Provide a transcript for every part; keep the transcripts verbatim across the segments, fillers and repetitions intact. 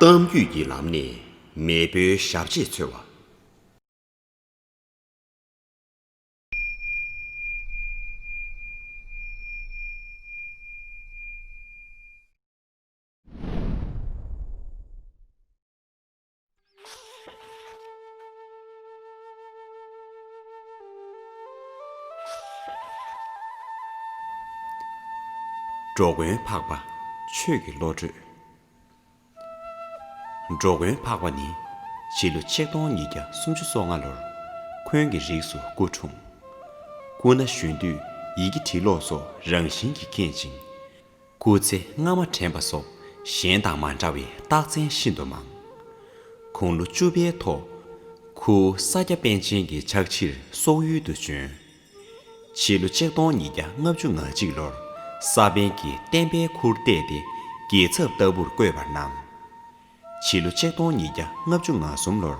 གཏམ་རྒྱུད་ཀྱི་ལམ་ནས་མེས་པོའི་ཞབས་རྗེས་འཚོལ་བ། འགྲོ་མགོན་འཕགས་པ་ཆོས་ཀྱི་བློ་གྲོས། འགྲོ་མགོན་འཕགས་པ་ནི་ཕྱི་ལོ་ཆིག་སྟོང་ཉིས་བརྒྱ་སུམ་ཅུ་སོ་ལྔ་ལོར་འཁོན་གྱི་རིགས་སུ་སྐུ་འཁྲུངས། སྐུ་ན་གཞོན་དུས་ཡི་གེ་འབྲི་ཀློག་སོགས་རང་བཞིན་གྱིས་མཁྱེན་ཅིང་། སྐུ་ཚེ་སྔ་མ་དྲན་པ་སོགས་གཞན་དང་མ་འདྲ་བའི་རྟགས་མཚན་ཤིན་ཏུ་མང་། དགུང་ལོ་བཅུ་པའི་ཐོག་ཁུ་ས་སྐྱ་པཎ་ཆེན་གྱི་ཕྱག་ཕྱིར་སོག་ཡུལ་དུ་བྱོན། ཕྱི་ལོ་ཆིག་སྟོང་ཉིས་བརྒྱ་ལྔ་བཅུ་ང་གཅིག་ལོར་ས་པཎ་གྱི་བསྟན་པའི་ཁུར་གཏད་དེ་རྒྱལ་ཚབ་ལྟ་བུར་བསྐོས་པར་གནང་། ཕྱི་ལོ་ཆིག་སྟོང་ཉིས་བརྒྱ་ལྔ་བཅུ་ང་གསུམ་ལོར་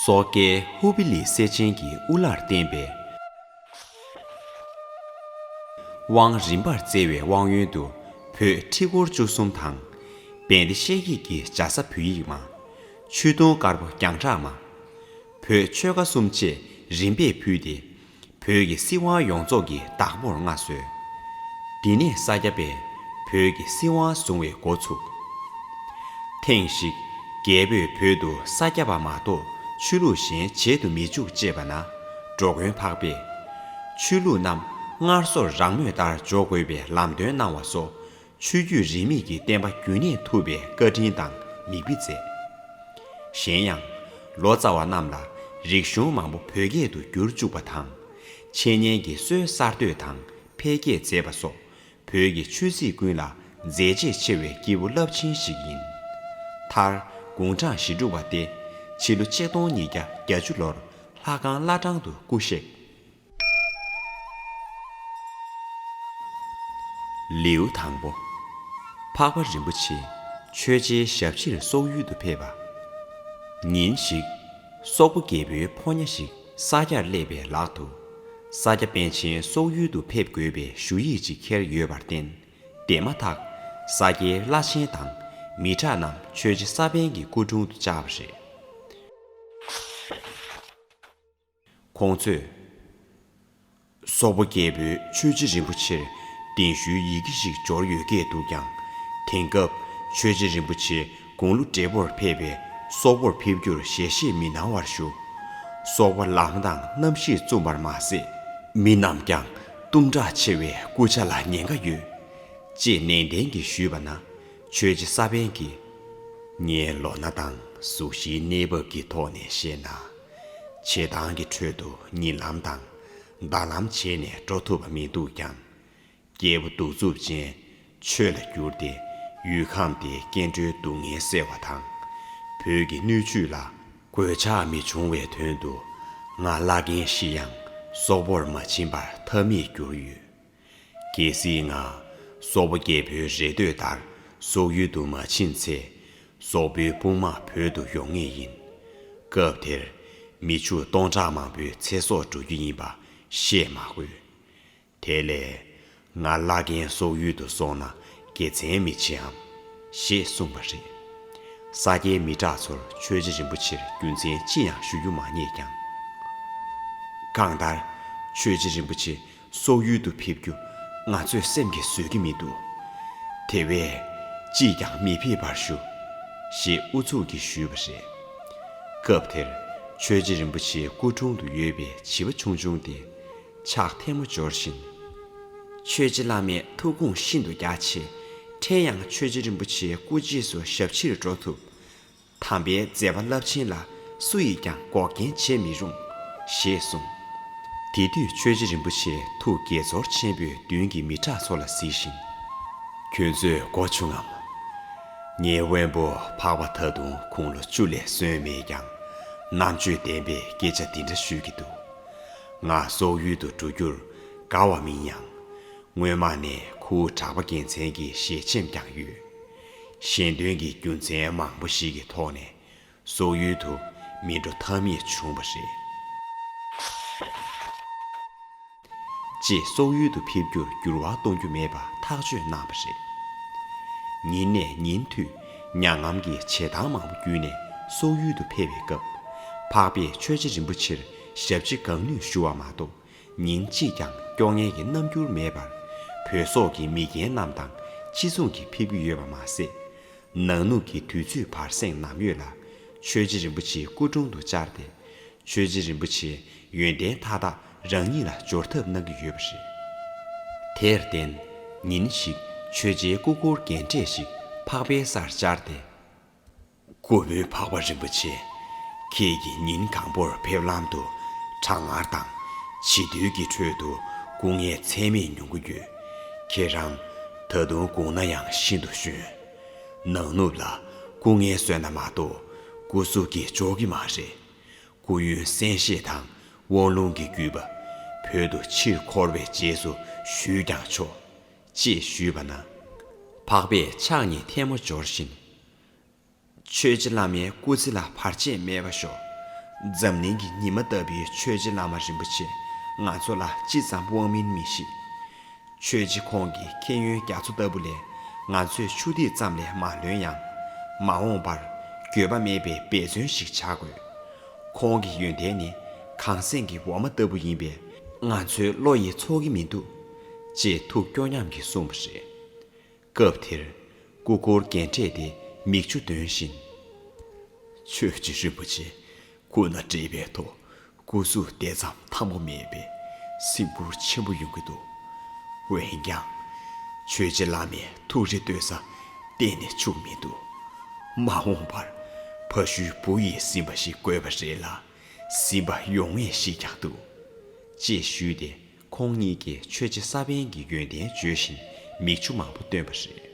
སོག་རྒྱལ་ཧུ་པི་ལི་སེ་ཆེན་གྱི་དབུ་བླར་བསྟེན་པས། དབང་རིམ་པར་བསྩལ་བའི་དབང་ཡོན་དུ་བོད་ཁྲི་སྐོར་བཅུ་གསུམ་དང་། བན་དེ་ཤེལ་གྱི་གི་ཇ་ས་བོད་ཡིག་མ། ཆོས་དུང་དཀར་པོ་རྒྱང་གྲགས་མ། བོད་ཆོལ་ཁ་གསུམ་བཅས་རིམ་པས་ཕུལ་ཏེ། བོད་ཀྱི་སྲིད་དབང་ཡོངས་རྫོགས་ཀྱི་བདག་པོར་མངའ་གསོལ། དེ་ནས་ས་སྐྱ་པས་བོད་ཀྱི་སྲིད་དབང་བཟུང་བའི་འགོ་ཚུགས། ཐེངས་ཤིག་རྒྱལ་པོས་བོད་དུ་ས་སྐྱ་པ་མ་གཏོགས་ཆོས་ལུགས་གཞན་བྱེད་དུ་མི་འཇུག་ཅེས་པ་ན། འགྲོ་མགོན་འཕགས་པས། ཆོས་ལུགས་རྣམས་སྔར་སོར་རང་མོས་ལྟར་འཇོག་དགོས་པའི་ལམ་སྟོན་གནང་བ་སོགས། ཆོས་བརྒྱུད་རིས་མེད་ཀྱི་བསྟན་པ་རྒྱུན་གནས་ཐུབ་པའི་བཀའ་དྲིན་དང་མིག་དཔེ་མཛད། གཞན་ཡང་། ལོ་ཙཱ་བ་རྣམས་ལ་རིག་གཞུང་མང་པོ་བོད་སྐད་དུ་བསྒྱུར་བཅུག་པ་དང་། འཆད་ཉན་གྱི་སྲོལ་གསར་གཏོད་དང་འཕེལ་རྒྱས་མཛད་པ་སོགས་བོད་ཀྱི་ཆོས་སྲིད་ཀུན་ལ་མཛད་རྗེས་ཆེ་བའི་སྐྱེས་བུ་རླབས་ཆེན་ཞིག་ཡིན། མཐར་དགུང་གྲངས་བཞི་དྲུག་པ་སྟེ་ཕྱི་ལོ་ཆིག་སྟོང་ཉིས་བརྒྱ་བརྒྱད་ཅུ་ལོར་ལྷ་ཁང་བླ་བྲང་དུ་སྐུ་གཤེགས། ལེའུ་དང་པོ། འཕགས་པ་རིན་པོ་ཆེ་ཆོས་རྗེའི་ཞབས་ཕྱིར་སོག་ཡུལ་དུ་ཕེབས་པ། ཉིན་ཞིག་སོག་པོ་རྒྱལ་པོའི་ཕོ་ཉ་ཞིག་ས་སྐྱར་སླེབས་པའི་ལག་ཏུ། ས་སྐྱ་པཎ་ཆེན་སོག་ཡུལ་དུ་ཕེབས་དགོས་པའི་ཞུ་ཡིག་ཅིག་འཁྱེར་ཡོད་པར་བརྟེན། དེ་མ་ཐག་ས་སྐྱའི་བླ་ཆེན་དང་མི་དྲག་རྣམས་ཆོས་རྗེ་ས་པཎ་གྱི་སྐུ་དྲུང་དུ་བཅར་བ་རེད། ཁོང་ཚོས། སོག་པོ་རྒྱལ་པོས་ཆོས་རྗེ་རིན་པོ་ཆེར་གདན་ཞུའི་ཡི་གེ་ཞིག་འབྱོར་ཡོད་སྐད་འདུག་ཀྱང་། དེང་སྐབས་ཆོས་རྗེ་རིན་པོ་ཆེ་དགུང་ལོ་བགྲེས་པོར་ཕེབས་པས་སོག་པོར་ཕེབས་རྒྱུར་ཞལ་བཞེས་མི་གནང་བར་ཞུ། སོག་པོ་ལམ་དང་གནམ་གཤིས་བཙུམ་པར་མ་ཟད། མི་རྣམས་ཀྱང་གཏུམ་དྲག་ཆེ་བའི་སྐུ་ཆ་ལ་ཉེན་ཁ་ཡོད། ཅེས་ནན་ཏན་གྱིས་ཞུས་པ་ན། ཆོས་རྗེ་ས་པཎ་གྱིས། ངའི་ལོ་ན་དང་གཟུགས་གཞིའི་གནས་བབ་ཀྱི་ཐོག་ནས་བཤད་ན། བྱེ་ཐང་གི་ཁྲོད་དུ་ཉིན་ལམ་དང་ཟླ་ལམ་བྱས་ནས་འགྲོ་ཐུབ་པ་མི་འདུག་ཀྱང་། སྐྱེས་བུ་གདུག་རྩུབ་ཅན་ཆོས་ལ་བསྒྱུར་ཏེ་ཡུལ་ཁམས་དེའི་སྐྱེ་འགྲོའི་སྡུག་བསྔལ་སེལ་བ་དང་། བོད་ཀྱི་སྣོད་བཅུད་ལ་གོད་ཆག་མི་འབྱུང་བའི་དོན་དུ་ང་བླ་རྒན་ཤི་ཡང་སོག་པོར་མ་ཕྱིན་པར་ཐབས་མེད་གྱུར་ཡོད། གལ་སྲིད་ང་སོག་པོ་རྒྱལ་པོའི་རེ་འདོད་ལྟར་སོག་ཡུལ་དུ་མ་ཕྱིན་ཚེ། སོག་པོའི་དཔུང་དམག་བོད་དུ་ཡོང་ངེས་ཡིན། སྐབས་དེར་མི་ཕྱུགས་སྟོང་ཕྲག་མང་པོའི་ཚེ་སྲོག་འགྲོ་རྒྱུ་ཡིན་པ་བཤད་མ་དགོས། དེ་ལས་ང་བླ་རྒན་སོག་ཡུལ་དུ་སོང་ན་དགེ་མཚན་མི་ཆེའམ། ཞེས་གསུངས་པ་རེད། ས་སྐྱའི་མི་དྲག་ཚོར་ཆོས་རྗེ་རིན་པོ་ཆེར་རྒྱུ་མཚན་ཅི་ཡང་ཞུ་རྒྱུ་མ་རྙེད་ཀྱང་། གང་ལྟར་ཆོས་རྗེ་རིན་པོ་ཆེ་སོག་ཡུལ་དུ་ཕེབས་རྒྱུ་ང་ཚོས་སེམས་ཀྱིས་བཟོད་ཀྱི་མི་འདུག། དེ་བས་ཅིས་ཀྱང་མི་ཕེབས་པར་ཞུ། ཞེས་ཨུ་ཚུགས་ཀྱིས་ཞུས་པ་རེད། སྐབས་དེར་ཆོས་རྗེ་རིན་པོ་ཆེའི་སྐུ་དྲུང་དུ་ཡོད་པའི་བྱིས་པ་ཆུང་ཆུང་དེ་ཕྱག་ཐལ་མོ་སྦྱོར་བཞིན། ཆོས་རྗེ་བླ་མའི་ཐུགས་དགོངས་ཤིན་ཏུ་རྒྱ་ཆེ། ཕྲན་ཡང་ཆོས་རྗེ་རིན་པོ་ཆེའི་སྐུ་རྗེས་སུ་ཞབས་ཕྱིར་འགྲོ་ཐུབ། དམ་པའི་མཛད་པ་རླབས་ཆེན་ལ་སུ་ཡིས་ཀྱང་འགོག་རྐྱེན་བྱེད་མི་རུང་། ཞེས་གསུངས། དེ་དུས་ཆོས་རྗེ་རིན་པོ་ཆེ་ཐུགས་དགྱེས་ཚོར་ཆེན་པོས་མདུན་གྱི་མི་དྲག་ཚོ་ལ་གཟིགས་ཤིང་། ཁྱོད་ཚོས་གོ་བྱུང་ངམ། ངའི་དབོན་པོ་འཕགས་པ་ད་དུང་དགུང་ལོ་བཅུ་ལས་སོན་མེད་ཀྱང་རྣམ་དཔྱོད་ལྡན་པས་སྐད་ཆ་འདི་འདྲ་ཞུས་ཀྱི་འདུག། ང་སོག་ཡུལ་དུ་འགྲོ་རྒྱུར་དགའ་བ་མིན་ཡང་། སྔོན་མ་ནས་ཁུ་བོ་གྲགས་པ་རྒྱལ་མཚན་གྱི་ཞལ་ཆེམས་ཀྱང་ཡོད། གཞན་དོན་གྱི་རྒྱུ་མཚན་མང་པོ་ཞིག་གི་ཐོག་ནས་སོག་ཡུལ་དུ་མི་འགྲོ་ཐབས་མེད་བྱུང་བ་རེད། ཅེས་སོག་ཡུལ་དུ་ཕེབས་རྒྱུར་འགྱུར་བ་གཏོང་རྒྱུ་མེད་པ་ཐག་གཅོད་གནང་བ་རེད། ཉིན་ནས་ཉིན་མཐུད་ མྱ་ངམ་གྱི་བྱེ་ཐང་མང་པོ་བརྒྱུད་ནས་སོག་ཡུལ་དུ་ཕེབས་པའི་སྐབས། འཕགས་པས་ཆོས་རྗེ་རིན་པོ་ཆེར་ཞབས་ཕྱི་གང་ནུས་ཞུ་བ་མ་གཏོགས། ཉིན་གཅིག་ཀྱང་སྐྱོ་ངལ་གྱི་རྣམ་འགྱུར་མེད་པར། བོད་སོག་གི་མི་རྒན་རྣམས་དང་ཅི་མཚུངས་ཀྱིས་ཕེབས་ཀྱི་ཡོད་པ་མ་ཟད། ནང་ནུབ་ཀྱི་དུས་ཚོད་བར་གསེང་ནམ་ཡོད་ལ། ཆོས་རྗེ་རིན་པོ་ཆེའི་སྐུ་དྲུང་དུ་བཅར་ཏེ། ཆོས་རྗེ་རིན་པོ་ཆེའི་ཡོན་ཏན་མཐའ་དག་རང་ཉིད་ལ་འབྱོར་ཐབས་གནང་གི་ཡོད་པ་རེད། དེར་བརྟེན། ཉིན་ཞིག་ཆོས་རྗེའི་སྐུ་འཁོར་རྒན་གྲས་ཤིག་འཕགས་པའི་སར་བཅར་ཏེ། སྐུ་བོད་འཕགས་པ་རིན་པོ་ཆེ། ཁྱེད་ཀྱིས་ཉིན་གང་པོར་ཕེབས་ལམ་དུ་གྲང་ངར་དང་། བྱིས་དུས་ཀྱི་ཁྲོད་དུ་སྐུ་ངལ་ཚད་མེད་མྱོང་གི་ཡོད། ཁྱེད་རང་ད་དུང་དགུང་ན་ཡང་ཤིན་ཏུ་གཞོན། ནང་ནུབ་ལ་སྐུ་ངལ་གསོས་ན་མ་གཏོགས་སྐུ་གཟུགས་ཀྱིས་འཇོག་གི་མ་རེད། སྐུ་ཡོན་གསན་བཞེས་དང་དབང་ལུང་གི་བརྒྱུད་པ། བོད་དུ་ཕྱིར་འཁོར་བའི་རྗེས་སུ་ཞུས་ཀྱང་ཆོག་ཅེས་ཞུས་པ་ན། འཕགས་པས་ཕྱག་གཉིས་ཐལ་མོ་སྦྱོར་བཞིན། ཆོས་རྗེ་བླ་མའི་སྐུ་ཚེ་ལ་བར་ཆད་མེད་པ་ཤོག་འཛམ་གླིང་གི་ཉི་མ་ལྟ་བུའི་ཆོས་རྗེ་བླ་མ་རིན་པོ་ཆེ་ང་ཚོ་ལ་ཅི་ཙམ་དབང་མིན་མི་ཤེས། ཆོས་རྗེ་ཁོང་གི་མཁྱེན་ཡོན་རྒྱ་མཚོ་ལྟ་བུ་ལས་ང་ཚོས་ཆུ་ཐིགས་ཙམ་ལས་མ་ལོན་ཡང་། མ་འོངས་པར་འགྱོད་པ་མེད་པའི་འབད་བརྩོན་ཞིག་བྱ་དགོས། ཁོང་གི་ཡོན་ཏན་ནི་གངས་སེང་གི་འོ་མ་ལྟ་བུ་ཡིན་པས་ང་ཚོའི་བློ་ཡིས་ཚོར་གྱི་མི་འདུག་ཅེས་ཐུགས་སྐྱོ་ཉམས་ཀྱིས་གསུངས་པ་རེད། སྐབས་དེར་སྐུ་འཁོར་རྒན་གྲས་དེ་མིག་ཆུ་འདོན་བཞིན། ཆོས་རྗེ་རིན་པོ་ཆེ་སྐུ་ན་བགྲེས་པའི་ཐོག་སྐུ་གཟུགས་དེ་ཙམ་ཐང་པོ་མེད་པས་སེམས་ཁུར་ཆེན་པོ་ཡོང་གི་འདུག་འོན་ཀྱང་། ཆོས་རྗེ་བླ་མའི་ཐུགས་རེ་གཏོད་ས་གཏན་ནས་བྱུང་མི་འདུག་མ་འོངས་པར་ཕ་ཤུལ་བུ་ཡིས་ཟིན་པ་ཞིག་དགོས་པ་རེད་ལ། ཟིན་པ་ཡོང་ངེས་ཤིག་ཀྱང་འདུག་ཅེས་ཞུས་ཏེ། ཁོང་གཉིས་ཀྱིས་ཆོས་རྗེ་ས་པཎ་གྱི་ཡོན་ཏན་བརྗོད་བཞིན་མིག་ཆུ་མང་པོ་བཏོན་པ་རེད།